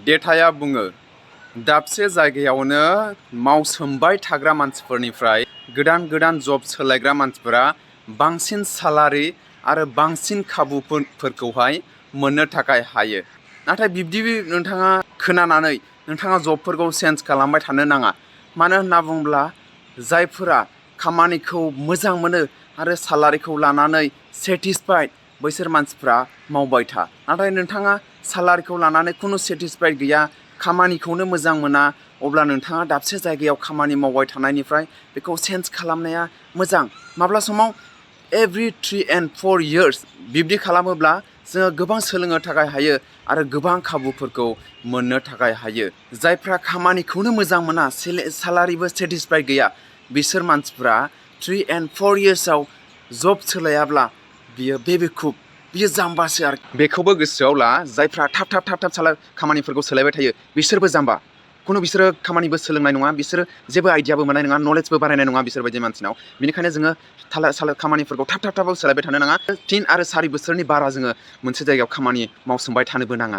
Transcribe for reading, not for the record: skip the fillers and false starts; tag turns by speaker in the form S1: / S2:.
S1: डेटाया बुङो दाबसे जायगायावनो मावसोमबाय थाग्रा मानसिफोरनिफ्राय गोदान गोदान जब सोलायग्रा मानसिफोरा बांसिन सालारि आरो बांसिन खाबुफोरखौहाय मोननो थाखाय हायो। नाथाय बिब्दि नोंथाङा खोनानानै नोंथाङा जबफोरखौ चेन्ज खालामबाय थानो नाङा। मानो होनना बुङोब्ला जायफोरा खामानिखौ मोजां मोनो आरो सालारिखौ लानानै सेटिसफाइड बैसोर मानसिफ्रा मावबाय था। नाथाय नोंथाङा सालारिखौ लानानै खुनु सेटिसफाइड गैया, खामानिखौनो मोजां मोना, अब्ला नोंथाङा दाबसे जायगायाव खामानि मावबाय थानायनिफ्राय बेखौ चेन्ज खालामनाया मोजां। माब्ला समाव एभ्रि 3 and 4 years बिब्दि खालामोब्ला जोङो गोबां सोलोंनो थाखाय हायो आरो गोबां खाबुफोरखौ मोननो थाखाय हायो। जायफ्रा खामानिखौनो मोजां मोना, सालारिबो सेटिसफाइड गैया, बिसोर मानसिफ्रा 3 and 4 yearsआव जब सोलायाब्ला बियो बेबेकुफ, बियो जाम्बासो आरो बेखौबो गोसोआव ला। जायफ्रा थाब खामानिफोरखौ सोलायबाय थायो बिसोरबो जाम्बा। बिसोरो खामानिबो सोलोंनाय नङा, बिसोरो जेबो आइडियाबो मोननाय नङा, नलेजबो बारायनाय नङा बिसोरबायदि मानसिनाव। बेनिखायनो जोङो खामानिफोरखौ थाब सोलायबाय थानो नाङा। 3 आरो 4 बोसोरनि बारा जोङो मोनसे जायगायाव खामानि मावसोमबाय थानोबो नाङा।